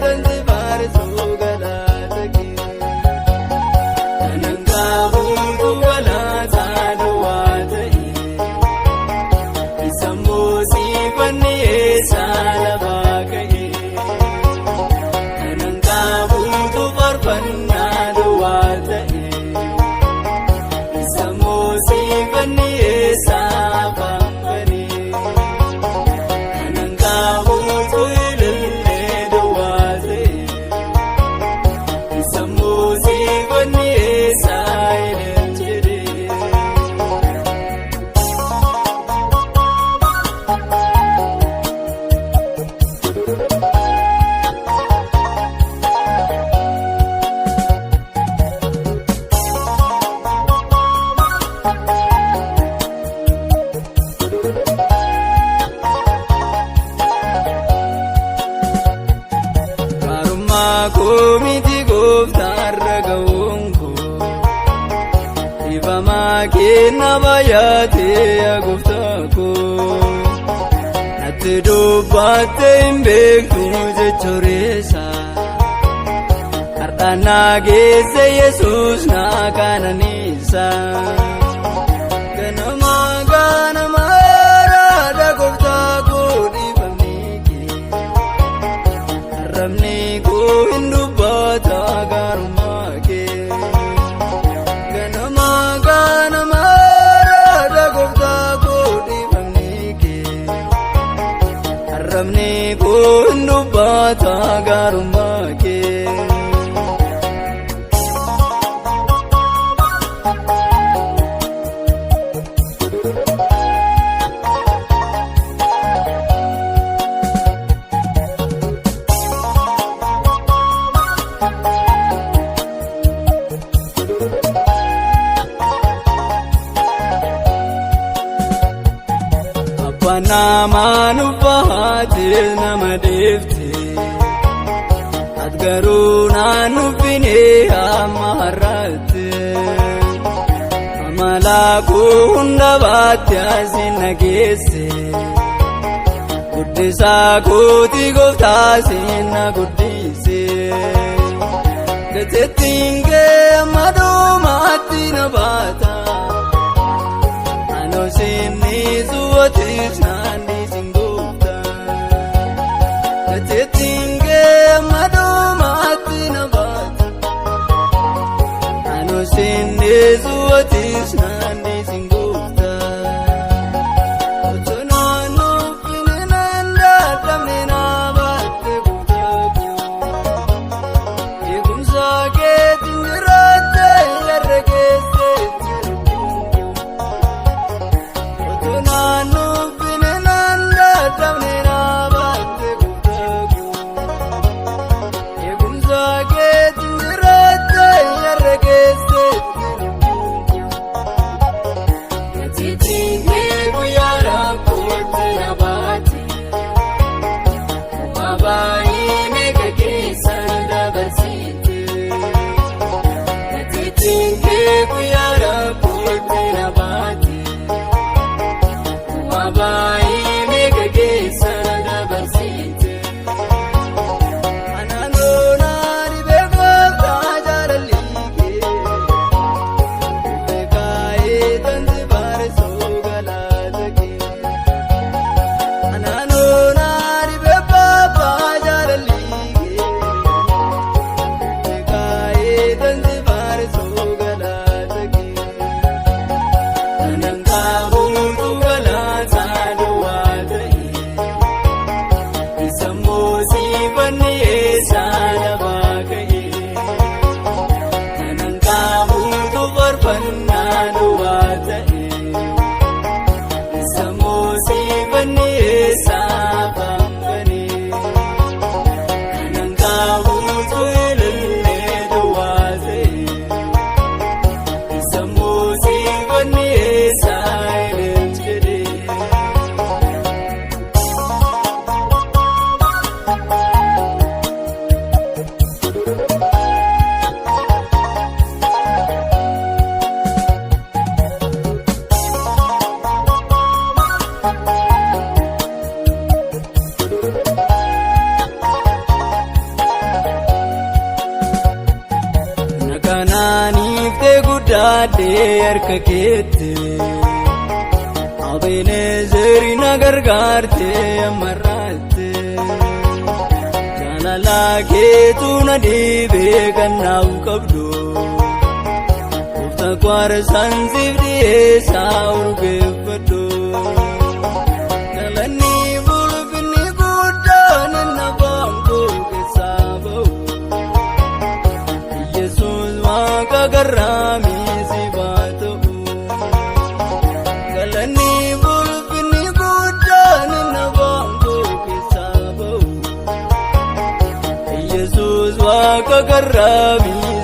Tansi faarsuu galaata kee. Kanan qabuutu galaataa duwwaa ta'e. Sammuu siifanni eessaa lafaa ka'e? Kanan qabuutu faarfannaa duwwaa ta'e. Sammuu siifanni eessaa afaan banee? Kanan qabuutu ilillee duwwaa ta'e. Sammuu siifanni eessaa ilil jedhee? Gaarummaa koo miti gooftaarra ga'uun koo, dhiifamaa kenna baay'atee yaa gooftaa koo. Natti dubbattee hin beektu jechuureessa. Har'aan naa geesse Yesuus naa kananiisa. Ganama ganama raada gooftaa koo dhiifamni kee. Arrabni koo hin dubbata gaarummaa kee. Ganama ganama raada gooftaa koo dhiifamni kee. Arrabni koo hin dubbata gaarummaa kee. Abbaan namaa nuffaatee nama deefte. Ati garuu naan nuffine hamma har'aatti. Amala koo hunda baatte asin na geesse. Guddisaa kooti gooftaa sin na guddise. Gateettiin kee amma dhumaatti na baata. Anoo sinni suwwatis naanni sin gooftaa. Gateettiin kee amma dhumaatti na baata. Anoo sinni suwwatis naanni sin gooftaa. Otoo naannoo finfinnee dadhabne na baatte gooftaa koo. Eegumsa keetiin jiraatte yarra keessatti lubbuun koo. Otoo naannoo finfinnee dadhabne na baatte gooftaa koo. Eegumsa keetiin jiraatte yarra keessatti lubbuun koo. Gateettiin kee guyyaa rakkootti na baate. Kuma baay'ee meeqa keessa na dabarsite. Gateettiin kee guyyaa rakkootti na baate. Kuma baay'ee meeqa keessa na dabarsite. Anaanoo naani beekumsaa jaalalli kee. Beekaayee tanti baarisoo galaata kee. Anaanoo naani beekumsaa jaalalli kee. Beekaayee tanti baarisoo galaata kee. Kanan qabuutu galaataa duwwaa ta'e. Sammuu siifanni eessaa lafaa ka'e? Kanan qabuutu faarfannaa duwwaa ta'e. Sammuu siifanni eessaa afaan banee? Kanan qabuutu ilillee duwwaa ta'e. Sammuu siifanni eessaa ilil jedhee? laadhee harka keetti. Abeenezeeri na gargaarte ammarraatti. Jaalala keetu na dhiibee kan naaf qabdu. Gooftaa kwaarsaan siif dhiyeessaa urgeeffadhu. Galanni ulfinni guddaan inni afaan koo keessaa ba'u. Yesuus waaqa garraamii si haa ta'u. Galanni ulfinni guddaan inni afaan koo keessaa ba'u. Yesuus waaqa garraamii.